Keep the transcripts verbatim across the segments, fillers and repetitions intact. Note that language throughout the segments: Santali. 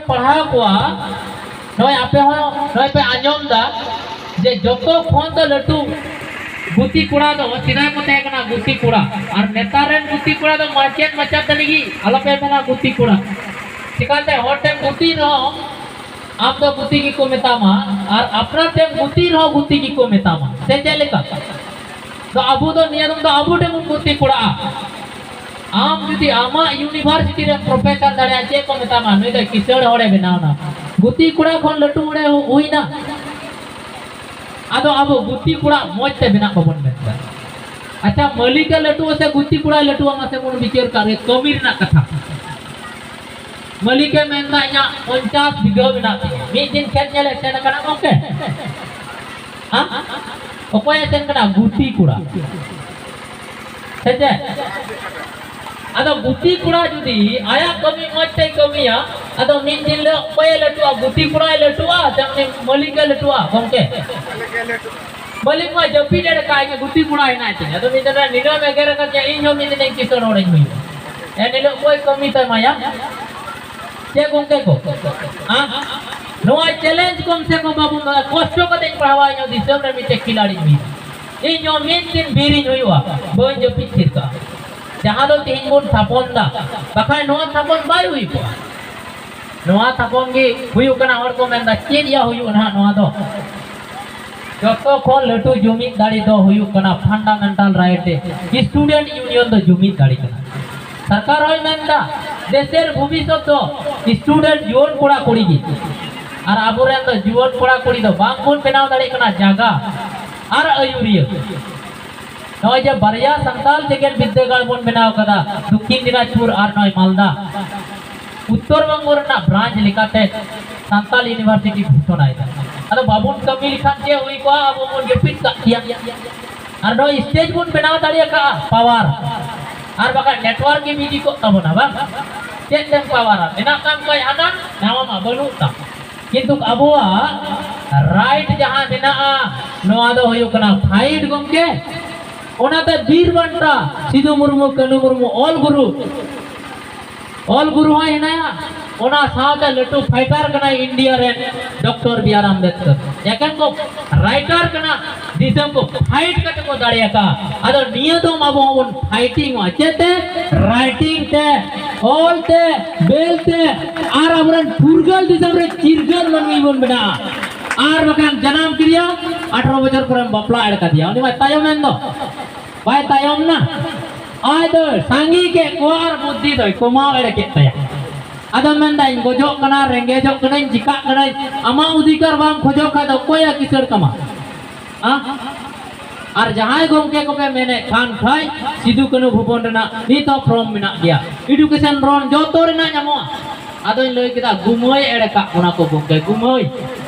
ᱯᱟᱲᱦᱟᱣ ᱠᱚᱣᱟ, ᱱᱚᱜᱼᱚᱭ ᱟᱯᱮ ᱦᱚᱸ ᱱᱚᱜᱼᱚᱭ ᱯᱮ ᱟᱸᱡᱚᱢ ᱫᱟ ᱡᱮ ᱡᱚᱛᱚ ᱠᱷᱚᱱ ᱫᱚ ᱞᱟᱹᱴᱩ ᱜᱩᱛᱤ ᱠᱚᱲᱟ ᱫᱚ ᱥᱮᱫᱟᱭ ᱠᱚ ᱛᱟᱦᱮᱸ ᱠᱟᱱᱟ ᱜᱩᱛᱤ ᱠᱚᱲᱟ, ᱟᱨ ᱱᱮᱛᱟᱨ ᱨᱮᱱ ᱜᱩᱛᱤ ᱠᱚᱲᱟ ᱫᱚ ᱢᱟᱪᱮᱫ ᱢᱟᱪᱮᱛᱟᱹᱱᱤ ᱜᱮ ᱟᱞᱚᱯᱮ ᱢᱮᱱᱟ ᱜᱩᱛᱤ ᱠᱚᱲᱟ᱾ ᱪᱤᱠᱟᱛᱮ ᱦᱚᱲ ᱴᱷᱮᱱ ᱜᱩᱛᱤ ᱨᱮᱦᱚᱸ ᱟᱢ ᱫᱚ ᱜᱩᱛᱤ ᱜᱮᱠᱚ ᱢᱮᱛᱟᱢᱟ, ᱟᱨ ᱟᱯᱱᱟᱨ ᱴᱷᱮᱱ ᱜᱩᱛᱤ ᱨᱮᱦᱚᱸ ᱜᱩᱛᱤ ᱜᱮᱠᱚ ᱢᱮᱛᱟᱢᱟ᱾ ᱥᱮ ᱪᱮᱫ ᱞᱮᱠᱟ? ᱛᱚ ᱟᱵᱚ ᱫᱚ ᱱᱤᱭᱟᱹ ᱫᱚᱢ ᱫᱚ ᱟᱵᱚ ᱴᱷᱮᱱ ᱵᱚᱱ ᱜᱩᱛᱤ ᱠᱚᱲᱟᱜᱼᱟ᱾ ᱟᱢ ᱡᱩᱫᱤ ᱟᱢᱟᱜ ᱤᱭᱩᱱᱤᱵᱷᱟᱨᱥᱤᱴᱤ ᱨᱮ ᱯᱨᱚᱯᱷᱮᱥᱚᱨ ᱫᱟᱲᱮᱭᱟᱜᱼᱟ, ᱪᱮᱫ ᱠᱚ ᱢᱮᱛᱟᱢᱟ? ᱱᱩᱭ ᱫᱚ ᱠᱤᱥᱟᱹᱬ ᱦᱚᱲᱮ ᱵᱮᱱᱟᱣ ᱮᱱᱟ, ᱜᱩᱛᱤ ᱠᱚᱲᱟ ᱠᱷᱚᱱ ᱞᱟᱹᱴᱩ ᱦᱚᱲᱮ ᱦᱩᱭ ᱮᱱᱟ᱾ ᱟᱫᱚ ᱟᱵᱚ ᱜᱩᱛᱤ ᱠᱚᱲᱟ ᱢᱚᱡᱽ ᱛᱮ ᱵᱮᱱᱟᱜ ᱵᱟᱵᱚᱱ ᱢᱮᱱᱫᱟ᱾ ᱟᱪᱪᱷᱟ, ᱢᱟᱹᱞᱤᱠᱮ ᱞᱟᱹᱴᱩᱜᱼᱟ ᱥᱮ ᱜᱩᱛᱤ ᱠᱚᱲᱟᱭ ᱞᱟᱹᱴᱩᱜᱼᱟ, ᱢᱟᱥᱮ ᱵᱚᱱ ᱵᱤᱪᱟᱹᱨ ᱠᱟᱜ ᱨᱮ, ᱠᱟᱹᱢᱤ ᱨᱮᱱᱟᱜ ᱠᱟᱛᱷᱟ᱾ ᱢᱟᱹᱞᱤᱠᱮ ᱢᱮᱱᱫᱟ, "ᱤᱧᱟᱹᱜ ᱯᱚᱧᱪᱟᱥ ᱵᱤᱜᱷᱟᱹ ᱢᱮᱱᱟᱜ ᱛᱤᱧᱟ᱾" ᱢᱤᱫ ᱫᱤᱱ ᱠᱷᱮᱛ ᱧᱮᱞᱮ ᱥᱮᱱ ᱟᱠᱟᱱᱟ ᱜᱚᱢᱠᱮ? ᱦᱮᱸ? ᱚᱠᱚᱭᱮ ᱥᱮᱱ ᱠᱟᱱᱟ? ᱜᱩᱛᱤ ᱠᱚᱲᱟ᱾ ᱥᱮ ᱪᱮᱫ? ᱟᱫᱚ ᱜᱩᱛᱤ ᱠᱚᱲᱟ ᱡᱩᱫᱤ ᱟᱭᱟᱜ ᱠᱟᱹᱢᱤ ᱢᱚᱡᱽ ᱛᱮᱭ ᱠᱟᱹᱢᱤᱭᱟ, ᱟᱫᱚ ᱢᱤᱫ ᱫᱤᱱ ᱦᱤᱞᱳᱜ ᱚᱠᱚᱭᱮ ᱞᱟᱹᱴᱩᱜᱼᱟ? ᱜᱩᱛᱤ ᱠᱚᱲᱟᱭ ᱞᱟᱹᱴᱩᱜᱼᱟ ᱥᱮ ᱩᱱᱤ ᱢᱟᱹᱞᱤᱠᱮ ᱞᱟᱹᱴᱩᱜᱼᱟ ᱜᱚᱢᱠᱮ? ᱢᱟᱹᱞᱤᱠ ᱢᱟ ᱡᱟᱹᱯᱤᱫ ᱮ ᱠᱟᱜ, ᱤᱧᱟᱹᱜ ᱜᱩᱛᱤ ᱠᱚᱲᱟ ᱦᱮᱱᱟᱭ ᱛᱤᱧᱟ᱾ ᱟᱫᱚ ᱢᱤᱫ ᱫᱤᱱ ᱨᱮ ᱱᱤᱱᱟᱹᱜ ᱮᱢ ᱮᱜᱮᱨ ᱟᱠᱟᱫᱤᱧᱟ, ᱤᱧ ᱦᱚᱸ ᱢᱤᱫ ᱫᱤᱱ ᱤᱧ ᱠᱤᱥᱟᱹᱬ ᱦᱚᱲᱤᱧ ᱦᱩᱭᱩᱜᱼᱟ᱾ ᱮᱱ ᱦᱤᱞᱳᱜ ᱚᱠᱚᱭ ᱠᱟᱹᱢᱤ ᱛᱟᱭ ᱢᱟᱭᱟ? ᱪᱮᱫ ᱜᱚᱢᱠᱮ ᱠᱚ? ᱦᱮᱸ? ᱱᱚᱣᱟ ᱪᱮᱞᱮᱧᱡᱽ ᱠᱚᱢ ᱥᱮ ᱠᱚᱢ ᱵᱟᱵᱚᱱ ᱮᱢᱟ᱾ ᱠᱚᱥᱴᱚ ᱠᱟᱛᱮᱧ ᱯᱟᱲᱦᱟᱣᱟ, ᱤᱧ ᱦᱚᱸ ᱫᱤᱥᱚᱢ ᱨᱮ ᱢᱤᱫᱴᱮᱡ ᱠᱷᱤᱞᱟᱲᱤᱧ ᱦᱩᱭᱩᱜᱼᱟ᱾ ᱤᱧ ᱦᱚᱸ ᱢᱤᱫ ᱫᱤᱱ ᱵᱤᱨᱤᱧ ᱦᱩᱭᱩᱜᱼᱟ, ᱵᱟᱹᱧ ᱡᱟᱹᱯᱤᱫ ᱛᱷᱤᱨ ᱠᱟᱜᱼᱟ᱾ ᱡᱟᱦᱟᱸ ᱫᱚ ᱛᱮᱦᱮᱧ ᱵᱚᱱ ᱛᱷᱟᱯᱚᱱ ᱫᱟ, ᱵᱟᱠᱷᱟᱡ ᱱᱚᱣᱟ ᱛᱷᱟᱯᱚᱱ ᱵᱟᱭ ᱦᱩᱭ ᱠᱚᱜᱼᱟ᱾ ᱱᱚᱣᱟ ᱛᱷᱟᱯᱚᱱ ᱜᱮ ᱦᱩᱭᱩᱜ ᱠᱟᱱᱟ, ᱦᱚᱲ ᱠᱚ ᱢᱮᱱᱫᱟ, "ᱪᱮᱫ ᱭᱟ ᱦᱩᱭᱩᱜᱼᱟ ᱱᱟᱦᱟᱜ ᱱᱚᱣᱟ ᱫᱚ?" ᱡᱚᱛᱚ ᱠᱷᱚᱱ ᱞᱟᱹᱴᱩ ᱡᱩᱢᱤᱫ ᱫᱟᱲᱮ ᱫᱚ ᱦᱩᱭᱩᱜ ᱠᱟᱱᱟ ᱯᱷᱟᱱᱰᱟᱢᱮᱱᱴᱟᱞ ᱨᱟᱭᱤᱴ ᱨᱮ ᱥᱴᱩᱰᱮᱱᱴ ᱤᱭᱩᱱᱤᱭᱚᱱ ᱫᱚ ᱡᱩᱢᱤᱫ ᱫᱟᱲᱮ ᱠᱟᱱᱟ᱾ ᱥᱚᱨᱠᱟᱨ ᱦᱚᱸᱭ ᱢᱮᱱᱫᱟ, ᱫᱮᱥᱮᱨ ᱵᱷᱚᱵᱤᱥᱥᱚᱛ ᱫᱚ ᱥᱴᱩᱰᱮᱱᱴ ᱡᱩᱣᱟᱹᱱ ᱠᱚᱲᱟ ᱠᱩᱲᱤ ᱜᱮ, ᱟᱨ ᱟᱵᱚᱨᱮᱱ ᱫᱚ ᱡᱩᱣᱟᱹᱱ ᱠᱚᱲᱟ ᱠᱩᱲᱤ ᱫᱚ ᱵᱟᱝ ᱵᱚᱱ ᱵᱮᱱᱟᱣ ᱫᱟᱲᱮᱭᱟᱜ ᱠᱟᱱᱟ ᱡᱟᱭᱜᱟ ᱟᱨ ᱟᱹᱭᱩᱨᱤᱭᱟᱹ᱾ ᱱᱚᱜᱼᱚᱭ ᱡᱮ ᱵᱟᱨᱭᱟ ᱥᱟᱱᱛᱟᱲ ᱡᱮᱜᱮᱛ ᱵᱤᱨᱫᱟᱹᱜᱟᱲ ᱵᱚᱱ ᱵᱮᱱᱟᱣ ᱠᱟᱫᱟ, ᱫᱚᱠᱠᱷᱤᱱ ᱫᱤᱱᱟᱡᱽᱯᱩᱨ ᱟᱨ ᱱᱚᱜᱼᱚᱭ ᱢᱟᱞᱫᱟ, ᱩᱛᱛᱚᱨ ᱵᱚᱝᱜᱚ ᱨᱮᱱᱟᱜ ᱵᱨᱟᱧᱪ ᱞᱮᱠᱟᱛᱮ ᱥᱟᱱᱛᱟᱲ ᱤᱭᱩᱱᱤᱵᱷᱟᱨᱥᱤᱴᱤ ᱜᱷᱳᱥᱚᱱᱟᱭᱮᱫᱟ᱾ ᱟᱫᱚ ᱵᱟᱵᱚᱱ ᱠᱟᱹᱢᱤ ᱞᱮᱠᱷᱟᱱ ᱪᱮᱫ ᱦᱩᱭ ᱠᱚᱜᱼᱟ? ᱟᱵᱚ ᱵᱚᱱ ᱡᱟᱹᱯᱤᱫ ᱠᱟᱜ ᱠᱮᱭᱟ᱾ ᱟᱨ ᱱᱚᱜᱼᱚᱭ ᱥᱴᱮᱡᱽ ᱵᱚᱱ ᱵᱮᱱᱟᱣ ᱫᱟᱲᱮ ᱟᱠᱟᱫᱼᱟ, ᱯᱟᱣᱟᱨ, ᱟᱨ ᱵᱟᱠᱷᱟᱱ ᱱᱮᱴᱣᱟᱨᱠ ᱜᱮ ᱵᱤᱡᱤ ᱠᱚᱜ ᱛᱟᱵᱚᱱᱟ, ᱵᱟᱝ? ᱪᱮᱫ ᱛᱮᱢ ᱯᱟᱣᱟᱨᱟ? ᱢᱮᱱᱟᱜ ᱛᱟᱢ ᱠᱷᱟᱡ ᱦᱟᱱᱟ, ᱱᱟᱣᱟ ᱢᱟ ᱵᱟᱹᱱᱩᱜ ᱛᱟᱢ᱾ ᱠᱤᱱᱛᱩ ᱟᱵᱚᱣᱟᱜ ᱨᱟᱭᱤᱴ ᱡᱟᱦᱟᱸ ᱢᱮᱱᱟᱜᱼᱟ, ᱱᱚᱣᱟ ᱫᱚ ᱦᱩᱭᱩᱜ ᱠᱟᱱᱟ ᱯᱷᱟᱭᱤᱴ, ᱜᱚᱢᱠᱮ᱾ ᱚᱱᱟᱛᱮ ᱵᱤᱨ ᱵᱟᱱᱴᱟ ᱥᱤᱫᱩ ᱢᱩᱨᱢᱩ, ᱠᱟᱹᱱᱩ ᱢᱩᱨᱢᱩ, ᱚᱞ ᱜᱩᱨᱩ ᱚᱞ ᱜᱩᱨᱩ ᱦᱚᱸ ᱦᱮᱱᱟᱭᱟ, ᱚᱱᱟ ᱥᱟᱶᱛᱮ ᱞᱟᱹᱴᱩ ᱯᱷᱟᱭᱴᱟᱨ ᱠᱟᱱᱟᱭ ᱤᱱᱰᱤᱭᱟ ᱨᱮᱱ ᱰᱚᱠᱴᱚᱨ ᱵᱤ ᱟᱨ ᱟᱢᱵᱮᱫᱠᱚᱨ᱾ ᱮᱠᱮᱱ ᱠᱚ ᱨᱟᱭᱴᱟᱨ ᱠᱟᱱᱟ, ᱫᱤᱥᱚᱢ ᱠᱚ ᱯᱷᱟᱭᱤᱴ ᱠᱟᱛᱮ ᱠᱚ ᱫᱟᱲᱮ ᱟᱠᱟᱫᱼᱟ᱾ ᱟᱫᱚ ᱱᱤᱭᱟᱹ ᱫᱚᱢ ᱟᱵᱚ ᱦᱚᱸᱵᱚᱱ ᱯᱷᱟᱭᱴᱤᱝ ᱚᱜᱼᱟ᱾ ᱪᱮᱫ ᱛᱮ? ᱨᱟᱭᱴᱤᱝ ᱛᱮ, ᱚᱞ ᱛᱮ, ᱵᱮᱞ ᱛᱮ, ᱟᱨ ᱟᱵᱚᱨᱮᱱ ᱯᱷᱩᱨᱜᱟᱹᱞ ᱫᱤᱥᱚᱢ ᱨᱮ ᱪᱤᱨᱜᱟᱹᱞ ᱢᱟᱹᱱᱢᱤ ᱵᱚᱱ ᱵᱮᱱᱟᱜᱼᱟ᱾ ᱟᱨ ᱵᱟᱠᱷᱟᱱ ᱡᱟᱱᱟᱢ ᱠᱮᱫᱮᱭᱟ, ᱟᱴᱷᱨᱚ ᱵᱚᱪᱷᱚᱨ ᱠᱚᱨᱮᱢ ᱵᱟᱯᱞᱟ ᱮᱲᱮ ᱠᱟᱫᱮᱭᱟ, ᱩᱱᱤ ᱢᱟᱭ ᱛᱟᱭᱚᱢ ᱮᱱ ᱫᱚ᱾ ᱵᱟᱭ ᱛᱟᱭᱚᱢ ᱱᱟ? ᱟᱡ ᱫᱚ ᱥᱟᱸᱜᱮ ᱠᱮᱫ ᱠᱚᱣᱟ ᱟᱨ ᱵᱩᱫᱽᱫᱷᱤ ᱫᱚᱭ ᱠᱚᱢᱟᱣ ᱮᱲᱮ ᱠᱮᱫ ᱛᱟᱭᱟ᱾ ᱟᱫᱚ ᱢᱮᱱᱫᱟ, "ᱤᱧ ᱜᱚᱡᱚᱜ ᱠᱟᱱᱟ, ᱨᱮᱸᱜᱮᱡᱚᱜ ᱠᱟᱹᱱᱟᱹᱧ, ᱪᱤᱠᱟᱜ ᱠᱟᱹᱱᱟᱹᱧ, ᱟᱢᱟᱜ ᱚᱫᱷᱤᱠᱟᱨ ᱵᱟᱢ ᱠᱷᱚᱡᱚᱜ ᱠᱷᱟᱡ ᱫᱚ ᱚᱠᱚᱭᱮ ᱠᱤᱥᱟᱹᱲ ᱠᱟᱢᱟ?" ᱦᱮᱸ? ᱟᱨ ᱡᱟᱦᱟᱸᱭ ᱜᱚᱢᱠᱮ ᱠᱚᱯᱮ ᱢᱮᱱᱮᱫ ᱠᱷᱟᱱ ᱠᱷᱟᱡ, ᱥᱤᱫᱩ ᱠᱟᱹᱱᱦᱩ ᱵᱷᱚᱵᱚᱱ ᱨᱮᱱᱟᱜ ᱱᱤᱛ ᱦᱚᱸ ᱯᱷᱨᱚᱢ ᱢᱮᱱᱟᱜ ᱜᱮᱭᱟ, ᱮᱰᱩᱠᱮᱥᱚᱱ ᱞᱳᱱ ᱡᱚᱛᱚ ᱨᱮᱱᱟᱜ ᱧᱟᱢᱚᱜᱼᱟ᱾ ᱟᱫᱚᱧ ᱞᱟᱹᱭ ᱠᱮᱫᱟ, ᱜᱩᱢᱟᱹᱭ ᱮᱲᱮ ᱠᱟᱜ ᱵᱚᱱᱟ ᱠᱚ ᱜᱚᱢᱠᱮ, ᱜᱩᱢᱟᱹᱭ᱾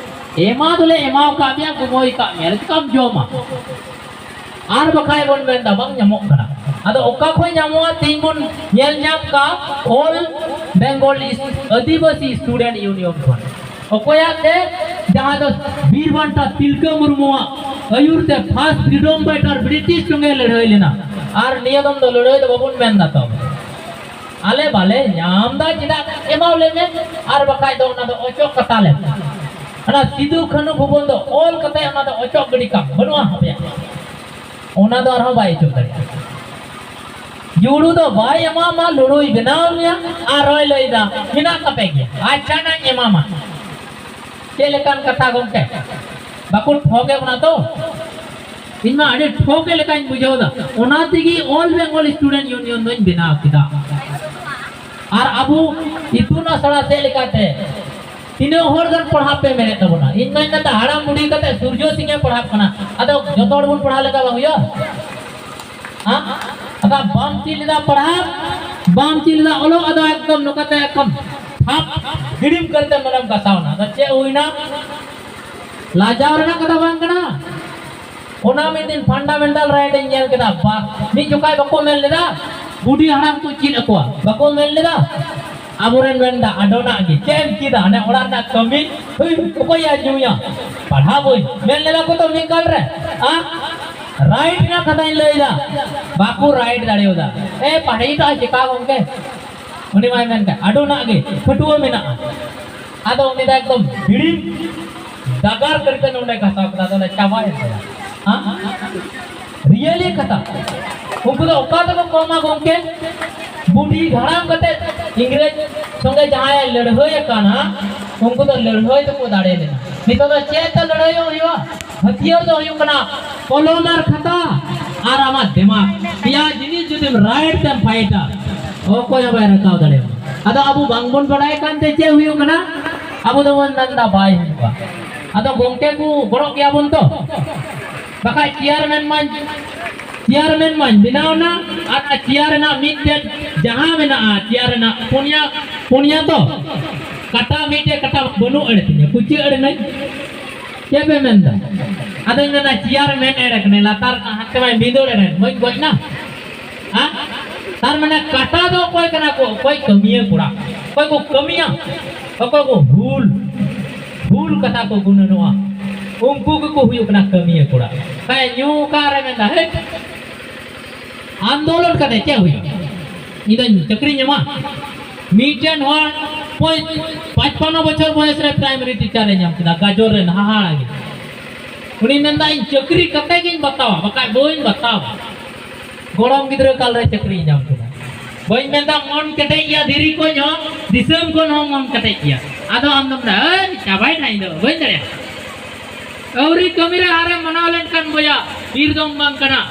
ᱮᱢᱟ ᱫᱚᱞᱮ ᱮᱢᱟᱣ ᱠᱟᱜ ᱢᱮᱭᱟ, ᱜᱩᱢᱟᱹᱭ ᱠᱟᱜ ᱢᱮᱭᱟ, ᱪᱤᱠᱟᱢ ᱡᱚᱢᱟ? ᱟᱨ ᱵᱟᱠᱷᱟᱡ ᱵᱚᱱ ᱢᱮᱱᱫᱟ ᱵᱟᱝ ᱧᱟᱢᱚᱜ ᱠᱟᱱᱟ᱾ ᱟᱫᱚ ᱚᱠᱟ ᱠᱷᱚᱱ ᱧᱟᱢᱚᱜᱼᱟ? ᱛᱮᱦᱮᱧ ᱵᱚᱱ ᱧᱮᱞ ᱧᱟᱢ ᱠᱟᱜ All Bengal East ᱟᱹᱫᱤᱵᱟᱹᱥᱤ Student Union ᱠᱷᱚᱱ᱾ ᱚᱠᱚᱭᱟᱜ ᱛᱮ? ᱡᱟᱦᱟᱸ ᱫᱚ ᱵᱤᱨ ᱵᱟᱱᱴᱟ ᱛᱤᱞᱠᱟᱹ ᱢᱩᱨᱢᱩᱣᱟᱜ ᱟᱹᱭᱩᱨ ᱛᱮ ᱯᱷᱟᱥᱴ ᱯᱷᱨᱤᱰᱚᱢ ᱯᱷᱟᱭᱴᱟᱨ ᱵᱨᱤᱴᱤᱥ ᱥᱚᱸᱜᱮ ᱞᱟᱹᱲᱦᱟᱹᱭ ᱞᱮᱱᱟ᱾ ᱟᱨ ᱱᱤᱭᱟᱹ ᱫᱚᱢ ᱫᱚ ᱞᱟᱹᱲᱦᱟᱹᱭ ᱫᱚ ᱵᱟᱵᱚᱱ ᱢᱮᱱ ᱫᱟ ᱛᱚ᱾ ᱟᱞᱮ ᱵᱟᱞᱮ ᱧᱟᱢ ᱫᱟ, ᱪᱮᱫᱟᱜ? ᱮᱢᱟᱣ ᱞᱮ ᱢᱮ, ᱟᱨ ᱵᱟᱠᱷᱟᱡ ᱫᱚ ᱚᱱᱟ ᱫᱚ ᱚᱪᱚᱜ ᱠᱟᱛᱟ ᱞᱮ᱾ ᱚᱱᱟ ᱥᱤᱫᱩ ᱠᱟᱹᱱᱦᱩ ᱵᱷᱚᱵᱚᱱ ᱫᱚ ᱚᱞ ᱠᱟᱛᱮ ᱚᱱᱟ ᱫᱚ ᱚᱪᱚᱜ ᱜᱤᱰᱤ ᱠᱟᱜ ᱵᱟᱹᱱᱩᱜᱼᱟ ᱟᱯᱮᱭᱟᱜ᱾ ᱚᱱᱟ ᱫᱚ ᱟᱨᱦᱚᱸ ᱵᱟᱭ ᱚᱪᱚᱜ ᱫᱟᱲᱮᱭᱟᱜᱼᱟ᱾ ᱡᱩᱲᱩ ᱫᱚ ᱵᱟᱭ ᱮᱢᱟᱢᱟ, ᱞᱩᱲᱩᱭ ᱵᱮᱱᱟᱣ ᱢᱮᱭᱟ, ᱟᱨ ᱦᱚᱸᱭ ᱞᱟᱹᱭ ᱫᱟ, "ᱢᱮᱱᱟᱜ ᱛᱟᱯᱮ ᱜᱮᱭᱟ, ᱟᱪᱪᱷᱟ ᱱᱟᱧ ᱮᱢᱟᱢᱟ᱾" ᱪᱮᱫ ᱞᱮᱠᱟᱱ ᱠᱟᱛᱷᱟ ᱜᱚᱢᱠᱮ? ᱵᱟᱠᱚ ᱴᱷᱚᱠᱮ ᱵᱚᱱᱟ ᱛᱚ? ᱤᱧ ᱢᱟ ᱟᱹᱰᱤ ᱴᱷᱚᱠᱮ ᱞᱮᱠᱟᱧ ᱵᱩᱡᱷᱟᱹᱣ ᱫᱟ, ᱚᱱᱟ ᱛᱮᱜᱮ All Bengal Student Union ᱫᱚᱧ ᱵᱮᱱᱟᱣ ᱠᱮᱫᱟ᱾ ᱟᱨ ᱟᱵᱚ ᱤᱛᱩᱱ ᱟᱥᱲᱟ ᱥᱮᱫ ᱞᱮᱠᱟᱛᱮ ᱛᱤᱱᱟᱹᱜ ᱦᱚᱲ ᱜᱟᱱ ᱯᱟᱲᱦᱟᱜ ᱯᱮ ᱢᱮᱱᱮᱫ ᱛᱟᱵᱚᱱᱟ? ᱤᱧ ᱢᱟᱧ ᱢᱮᱱᱫᱟ, ᱦᱟᱲᱟᱢ ᱵᱩᱰᱷᱤ ᱠᱟᱛᱮ ᱥᱩᱨᱡᱚ ᱥᱤᱝ ᱮ ᱯᱟᱲᱦᱟᱜ ᱠᱟᱱᱟ, ᱟᱫᱚ ᱡᱚᱛᱚ ᱦᱚᱲ ᱵᱚᱱ ᱯᱟᱲᱦᱟᱣ ᱞᱮᱠᱟ ᱵᱟᱝ ᱦᱩᱭᱩᱜᱼᱟ? ᱦᱮᱸ? ᱟᱫᱚ ᱵᱟᱢ ᱪᱮᱫ ᱞᱮᱫᱟ ᱯᱟᱲᱦᱟᱜ, ᱵᱟᱢ ᱪᱮᱫ ᱞᱮᱫᱟ ᱚᱞᱚᱜ, ᱟᱫᱚ ᱮᱠᱫᱚᱢ ᱱᱚᱝᱠᱟᱛᱮ ᱮᱠᱫᱚᱢ ᱯᱷᱟᱯ ᱜᱤᱰᱤᱢ ᱠᱟᱨᱛᱮ ᱢᱟᱱᱮᱢ ᱜᱟᱥᱟᱣ ᱮᱱᱟ᱾ ᱟᱫᱚ ᱪᱮᱫ ᱦᱩᱭᱱᱟ? ᱞᱟᱡᱟᱣ ᱨᱮᱱᱟᱜ ᱠᱟᱛᱷᱟ ᱵᱟᱝ ᱠᱟᱱᱟ᱾ ᱚᱱᱟ ᱢᱤᱫ ᱫᱤᱱ ᱯᱷᱟᱱᱰᱟᱢᱮᱱᱴᱟᱞ ᱨᱟᱭᱤᱴ ᱤᱧ ᱧᱮᱞ ᱠᱮᱫᱟ, ᱵᱟ, ᱢᱤᱫ ᱡᱚᱠᱷᱟᱡ ᱵᱟᱠᱚ ᱢᱮᱱ ᱞᱮᱫᱟ, ᱵᱩᱰᱷᱤ ᱦᱟᱲᱟᱢ ᱠᱚ ᱪᱮᱫ ᱟᱠᱚᱣᱟ, ᱵᱟᱠᱚ ᱢᱮᱱ ᱞᱮᱫᱟ? ᱟᱵᱚᱨᱮᱱ ᱢᱮᱱᱫᱟ, ᱟᱰᱚᱱᱟᱜ ᱜᱮ, ᱪᱮᱫ ᱮᱢ ᱪᱮᱫᱟ? ᱦᱟᱱᱮ ᱚᱲᱟᱜ ᱨᱮᱱᱟᱜ ᱠᱟᱹᱢᱤ, ᱦᱩᱭ, ᱚᱠᱚᱭᱟ ᱧᱩᱭᱟ? ᱯᱟᱲᱦᱟᱣ ᱵᱳᱭ᱾ ᱢᱮᱱ ᱞᱮᱫᱟ ᱠᱚ ᱛᱚ ᱢᱤᱫ ᱠᱟᱞ ᱨᱮ, ᱟ? ᱨᱟᱭᱤᱴ ᱨᱮᱱᱟᱜ ᱠᱟᱛᱷᱟᱧ ᱞᱟᱹᱭᱫᱟ, ᱵᱟᱠᱚ ᱨᱟᱭᱤᱴ ᱫᱟᱲᱮᱭᱟᱫᱟ᱾ ᱮ, ᱯᱟᱲᱦᱟᱣ ᱫᱚ ᱪᱮᱠᱟ ᱜᱚᱢᱠᱮ? ᱩᱱᱤ ᱢᱟᱭ ᱢᱮᱱ ᱠᱟᱜ, ᱟᱹᱰᱩᱱᱟᱜ ᱜᱮ ᱯᱷᱟᱹᱴᱩᱣᱟᱹ ᱢᱮᱱᱟᱜᱼᱟ᱾ ᱟᱫᱚ ᱩᱱᱤ ᱫᱚ ᱮᱠᱫᱚᱢ ᱵᱤᱲᱤ ᱰᱟᱜᱟᱨ ᱠᱟᱛᱮ ᱱᱚᱰᱮ ᱜᱷᱟᱥᱟᱣ ᱠᱮᱫᱟ, ᱟᱫᱚ ᱚᱸᱰᱮ ᱪᱟᱵᱟᱭᱮᱱ ᱛᱟᱭᱟ᱾ ᱦᱮᱸ? ᱨᱤᱭᱮᱞᱤ ᱠᱟᱛᱷᱟ᱾ ᱩᱱᱠᱩ ᱫᱚ ᱚᱠᱟ ᱛᱮᱠᱚ ᱠᱚᱢᱟ ᱜᱚᱢᱠᱮ? ᱵᱩᱰᱷᱤ ᱦᱟᱲᱟᱢ ᱠᱟᱛᱮ ᱤᱝᱨᱮᱡᱽ ᱥᱚᱸᱜᱮ ᱡᱟᱦᱟᱸᱭ ᱞᱟᱹᱲᱦᱟᱹᱭ ᱟᱠᱟᱱᱟ, ᱩᱱᱠᱩ ᱫᱚ ᱞᱟᱹᱲᱦᱟᱹᱭ ᱛᱮᱠᱚ ᱫᱟᱲᱮ ᱞᱮᱱᱟ᱾ ᱱᱤᱛᱚᱜ ᱫᱚ ᱪᱮᱫ ᱛᱮ ᱞᱟᱹᱲᱦᱟᱹᱭᱚᱜ ᱦᱩᱭᱩᱜᱼᱟ? ᱦᱟᱹᱛᱭᱟᱹᱨ ᱫᱚ ᱦᱩᱭᱩᱜ ᱠᱟᱱᱟ ᱠᱚᱞᱚᱢ ᱟᱨ ᱠᱷᱟᱛᱟ ᱟᱨ ᱟᱢᱟᱜ ᱫᱤᱢᱟᱜᱽ᱾ ᱯᱮᱭᱟ ᱡᱤᱱᱤᱥ ᱡᱩᱫᱤᱢ ᱨᱟᱭᱤᱴ ᱛᱮᱢ ᱯᱷᱟᱭᱤᱴᱟ, ᱚᱠᱚᱭ ᱦᱚᱸ ᱵᱟᱭ ᱨᱟᱠᱟᱵ ᱫᱟᱲᱮᱭᱟᱢᱟ᱾ ᱟᱫᱚ ᱟᱵᱚ ᱵᱟᱝᱵᱚᱱ ᱵᱟᱲᱟᱭ ᱠᱟᱱᱛᱮ ᱪᱮᱫ ᱦᱩᱭᱩᱜ ᱠᱟᱱᱟ? ᱟᱵᱚ ᱫᱚᱵᱚᱱ ᱢᱮᱱᱫᱟ ᱵᱟᱭ ᱦᱩᱭᱩᱜᱼᱟ᱾ ᱟᱫᱚ ᱜᱚᱢᱠᱮ ᱠᱚ ᱜᱚᱲᱚᱜ ᱜᱮᱭᱟᱵᱚᱱ ᱛᱚ? ᱵᱟᱠᱷᱟᱡ ᱪᱮᱭᱟᱨᱢᱮᱱ ᱢᱟᱧ, ᱪᱮᱭᱟᱨᱢᱮᱱ ᱢᱟᱧ ᱵᱮᱱᱟᱣ ᱮᱱᱟ, ᱟᱨ ᱚᱱᱟ ᱪᱮᱭᱟᱨ ᱨᱮᱱᱟᱜ ᱢᱤᱫᱴᱮᱱ ᱡᱟᱦᱟᱸ ᱢᱮᱱᱟᱜᱼᱟ, ᱪᱮᱭᱟᱨ ᱨᱮᱱᱟᱜ ᱯᱩᱱᱭᱟ, ᱯᱩᱱᱭᱟ ᱛᱚ, ᱠᱟᱴᱟ ᱢᱤᱫᱴᱮᱡ ᱠᱟᱴᱟ ᱵᱟᱹᱱᱩᱜ ᱮᱲᱮ ᱛᱤᱧᱟ, ᱠᱩᱪᱟᱹ ᱮᱲᱮ ᱱᱟᱹᱧ᱾ ᱪᱮᱫ ᱯᱮ ᱢᱮᱱᱫᱟ? ᱟᱫᱚᱧ ᱢᱮᱱᱟ, ᱪᱮᱭᱟᱨᱢᱮᱱ ᱮᱲᱮ ᱠᱟᱱᱟᱹᱧ, ᱞᱟᱛᱟᱨ ᱨᱮᱱᱟᱜ ᱦᱟᱱᱛᱮ ᱢᱟᱧ ᱵᱷᱤᱸᱫᱟᱹᱲ ᱮᱲᱮ, ᱵᱟᱹᱧ ᱜᱚᱡ ᱱᱟ? ᱦᱮᱸ? ᱛᱟᱨ ᱢᱟᱱᱮ ᱠᱟᱴᱟ ᱫᱚ ᱚᱠᱚᱭ ᱠᱟᱱᱟ ᱠᱚ? ᱚᱠᱚᱭ ᱠᱟᱹᱢᱤᱭᱟᱹ ᱠᱚᱲᱟ, ᱚᱠᱚᱭ ᱠᱚ ᱠᱟᱹᱢᱤᱭᱟ, ᱚᱠᱚᱭ ᱠᱚ ᱦᱩᱞ, ᱦᱩᱞ ᱠᱟᱛᱷᱟ ᱠᱚ ᱜᱩᱱᱟᱹᱱᱚᱜᱼᱟ, ᱩᱱᱠᱩ ᱜᱮᱠᱚ ᱦᱩᱭᱩᱜ ᱠᱟᱱᱟ ᱠᱟᱹᱢᱤᱭᱟᱹ ᱠᱚᱲᱟ᱾ ᱦᱮᱸ, ᱧᱩ ᱚᱠᱟᱨᱮ ᱢᱮᱱᱫᱟ, ᱦᱮᱸ, ᱟᱱᱫᱳᱞᱚᱱ ᱠᱟᱛᱮ ᱪᱮᱫ ᱦᱩᱭᱩᱜᱼᱟ? ᱤᱧ ᱫᱚᱧ ᱪᱟᱹᱠᱨᱤᱧ ᱧᱟᱢᱟ? ᱢᱤᱫᱴᱮᱱ ᱦᱚᱲ ᱯᱚᱸᱪ-, ᱯᱟᱸᱪᱯᱟᱱᱱᱚ ᱵᱚᱪᱷᱚᱨ ᱵᱚᱭᱮᱥ ᱨᱮ ᱯᱨᱟᱭᱢᱟᱨᱤ ᱴᱤᱪᱟᱨ ᱮ ᱧᱟᱢ ᱠᱮᱫᱟ, ᱜᱟᱡᱚᱨ ᱨᱮᱱ ᱦᱟᱦᱟᱲᱟ ᱜᱮ᱾ ᱩᱱᱤ ᱢᱮᱱᱫᱟ, "ᱤᱧ ᱪᱟᱹᱠᱨᱤ ᱠᱟᱛᱮ ᱜᱤᱧ ᱵᱟᱛᱟᱣᱟ, ᱵᱟᱠᱷᱟᱡ ᱵᱟᱹᱧ ᱵᱟᱛᱟᱣᱟ᱾" ᱜᱚᱲᱚᱢ ᱜᱤᱫᱽᱨᱟᱹ ᱠᱟᱞ ᱨᱮ ᱪᱟᱹᱠᱨᱤᱭ ᱧᱟᱢ ᱠᱮᱫᱟ᱾ ᱵᱟᱹᱧ ᱢᱮᱱᱫᱟ ᱢᱚᱱ ᱠᱮᱴᱮᱡ ᱜᱮᱭᱟ, ᱫᱷᱤᱨᱤ ᱠᱷᱚᱱ ᱦᱚᱸ, ᱫᱤᱥᱚᱢ ᱠᱷᱚᱱ ᱦᱚᱸ ᱢᱚᱱ ᱠᱮᱴᱮᱡ ᱜᱮᱭᱟ᱾ ᱟᱫᱚ ᱟᱢ ᱫᱚᱢ ᱢᱮᱱᱫᱟ, "ᱦᱟᱹᱭ, ᱪᱟᱵᱟᱭᱮᱱᱟ, ᱤᱧ ᱫᱚ ᱵᱟᱹᱧ ᱫᱟᱲᱮᱭᱟᱜᱼᱟ᱾" ᱟᱹᱣᱨᱤ ᱠᱟᱹᱢᱤ ᱨᱮ ᱦᱟᱨᱮᱢ ᱢᱟᱱᱟᱣ ᱞᱮᱱᱠᱷᱟᱱ ᱵᱚᱭᱟ, ᱵᱤᱨ ᱫᱚᱢ ᱵᱟᱝ ᱠᱟᱱᱟ᱾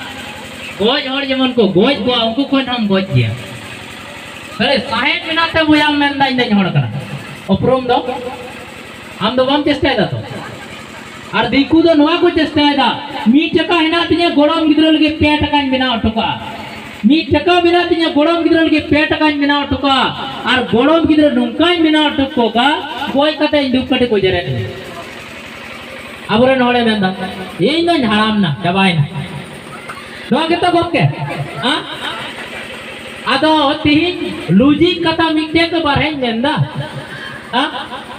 ᱜᱚᱡ ᱦᱚᱲ ᱡᱮᱢᱚᱱ ᱠᱚ ᱜᱚᱡ ᱠᱚᱣᱟ, ᱩᱱᱠᱩ ᱠᱷᱚᱱ ᱦᱚᱸᱢ ᱜᱚᱡ ᱜᱮᱭᱟ᱾ ᱛᱟᱦᱞᱮ ᱥᱟᱦᱮᱫ ᱢᱮᱱᱟᱜ ᱛᱮ ᱵᱚᱭᱟᱢ ᱢᱮᱱᱫᱟ, "ᱤᱧ ᱫᱚᱧ ᱦᱚᱲ ᱠᱟᱱᱟ"? ᱩᱯᱨᱩᱢ ᱫᱚ ᱟᱢ ᱫᱚ ᱵᱟᱢ ᱪᱮᱥᱴᱟᱭᱮᱫᱟ ᱛᱚ? ᱟᱨ ᱫᱤᱠᱩ ᱫᱚ ᱱᱚᱣᱟ ᱠᱚ ᱪᱮᱥᱴᱟᱭᱮᱫᱟ, "ᱢᱤᱫ ᱴᱟᱠᱟ ᱦᱮᱱᱟᱜ ᱛᱤᱧᱟᱹ, ᱜᱚᱲᱚᱢ ᱜᱤᱫᱽᱨᱟᱹ ᱞᱟᱹᱜᱤᱫ ᱯᱮ ᱴᱟᱠᱟᱧ ᱵᱮᱱᱟᱣ ᱦᱚᱴᱚ ᱠᱟᱜᱼᱟ᱾ ᱢᱤᱫ ᱴᱟᱠᱟ ᱢᱮᱱᱟᱜ ᱛᱤᱧᱟᱹ, ᱜᱚᱲᱚᱢ ᱜᱤᱫᱽᱨᱟᱹ ᱞᱟᱹᱜᱤᱫ ᱯᱮ ᱴᱟᱠᱟᱧ ᱵᱮᱱᱟᱣ ᱦᱚᱴᱚ ᱠᱟᱜᱼᱟ, ᱟᱨ ᱜᱚᱲᱚᱢ ᱜᱤᱫᱽᱨᱟᱹ ᱱᱚᱝᱠᱟᱧ ᱵᱮᱱᱟᱣ ᱦᱚᱴᱚ ᱠᱟᱜᱼᱟ, ᱜᱚᱡ ᱠᱟᱛᱮ ᱤᱧ ᱫᱩᱠ ᱠᱟᱹᱴᱤᱡ ᱠᱚ ᱡᱮᱨᱮᱫ ᱤᱧᱟ᱾" ᱟᱵᱚᱨᱮᱱ ᱦᱚᱲᱮ ᱢᱮᱱᱫᱟ, "ᱤᱧ ᱫᱚᱧ ᱦᱟᱲᱟᱢ ᱱᱟ, ᱪᱟᱵᱟᱭᱮᱱᱟ᱾" ᱱᱚᱣᱟ ᱜᱮᱛᱚ ᱜᱚᱢᱠᱮ? ᱦᱮᱸ? ᱟᱫᱚ ᱛᱤᱦᱤᱧ ᱞᱩᱡᱤᱠ ᱠᱟᱛᱷᱟ ᱢᱤᱫᱴᱮᱡ ᱫᱚ ᱵᱟᱨᱦᱮᱧ ᱢᱮᱱᱫᱟ᱾ ᱦᱮᱸ?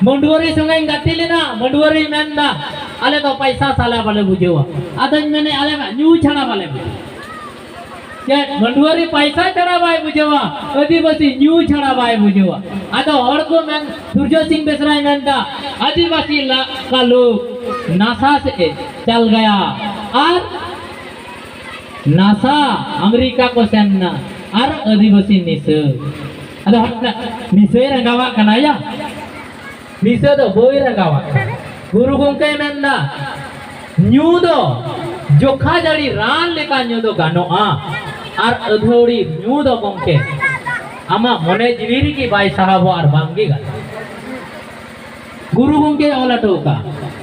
ᱢᱟᱹᱰᱣᱟᱹᱨᱤ ᱥᱚᱸᱜᱮᱧ ᱜᱟᱛᱮ ᱞᱮᱱᱟ, ᱢᱟᱹᱰᱣᱟᱹᱨᱤ ᱢᱮᱱᱫᱟ, "ᱟᱞᱮ ᱫᱚ ᱯᱟᱭᱥᱟ ᱥᱟᱞᱟ ᱵᱟᱞᱮ ᱵᱩᱡᱷᱟᱹᱣᱟ᱾" ᱟᱫᱚᱧ ᱢᱮᱱᱮᱫ, "ᱟᱞᱮ ᱢᱟ ᱧᱩ ᱪᱷᱟᱲᱟ ᱵᱟᱞᱮ ᱵᱩᱡᱷᱟᱹᱣᱟ᱾" ᱪᱮᱫ ᱢᱟᱹᱰᱩᱣᱟᱹᱨᱤ ᱯᱟᱭᱥᱟ ᱪᱷᱟᱲᱟ ᱵᱟᱭ ᱵᱩᱡᱷᱟᱹᱣᱟ, ᱟᱹᱫᱤᱵᱟᱹᱥᱤ ᱧᱩ ᱪᱷᱟᱲᱟ ᱵᱟᱭ ᱵᱩᱡᱷᱟᱹᱣᱟ᱾ ᱟᱫᱚ ᱦᱚᱲ ᱠᱚ ᱢᱮᱱ, ᱥᱩᱨᱡᱚ ᱥᱤᱝ ᱵᱮᱥᱨᱟᱭ ᱢᱮᱱᱫᱟ, ᱟᱹᱫᱤᱵᱟᱹᱥᱤ ᱞᱟ-, ᱠᱟ ᱞᱳᱜᱽ ᱱᱟᱥᱟ ᱥᱮ ᱪᱟᱞ ᱜᱟᱭᱟ᱾ ᱟᱨ ᱱᱟᱥᱟ ᱟᱢᱮᱨᱤᱠᱟ ᱠᱚ ᱥᱮᱱ ᱱᱟ, ᱟᱨ ᱟᱹᱫᱤᱵᱟᱹᱥᱤ ᱱᱤᱥᱟᱹ᱾ ᱟᱫᱚ ᱦᱚᱲ ᱢᱮᱱᱟ, ᱱᱤᱥᱟᱹᱭ ᱨᱟᱸᱜᱟᱣᱟᱜ ᱠᱟᱱᱟ ᱭᱟ? ᱱᱤᱥᱟᱹ ᱫᱚ ᱵᱟᱹᱭ ᱨᱟᱸᱜᱟᱣᱟᱜ ᱠᱟᱱᱟ᱾ ᱜᱩᱨᱩ ᱜᱚᱢᱠᱮᱭ ᱢᱮᱱᱫᱟ, ᱧᱩ ᱫᱚ ᱡᱚᱠᱷᱟ ᱡᱟᱹᱲᱤ ᱨᱟᱱ ᱞᱮᱠᱟ ᱧᱩ ᱫᱚ ᱜᱟᱱᱚᱜᱼᱟ, ᱟᱨ ᱟᱹᱛᱷᱟᱹᱣᱲᱤ ᱧᱩ ᱫᱚ ᱜᱚᱢᱠᱮ ᱟᱢᱟᱜ ᱢᱚᱱᱮ ᱡᱤᱣᱤ ᱨᱮᱜᱮ ᱵᱟᱭ ᱥᱟᱦᱟᱵᱚᱜᱼᱟ ᱟᱨ ᱵᱟᱝᱜᱮ ᱜᱟᱱᱚᱜᱼᱟ᱾ ᱜᱩᱨᱩ ᱜᱚᱢᱠᱮᱭ ᱚᱞ ᱦᱚᱴᱚ ᱟᱠᱟᱫᱼᱟ᱾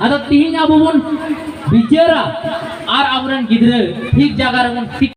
ᱟᱫᱚ ᱛᱤᱦᱤᱧ ᱟᱵᱚ ᱵᱚᱱ ᱵᱤᱪᱟᱹᱨᱟ ᱟᱨ ᱟᱵᱚᱨᱮᱱ ᱜᱤᱫᱽᱨᱟᱹ ᱴᱷᱤᱠ ᱡᱟᱭᱜᱟ ᱨᱮᱵᱚᱱ ᱥᱤᱠ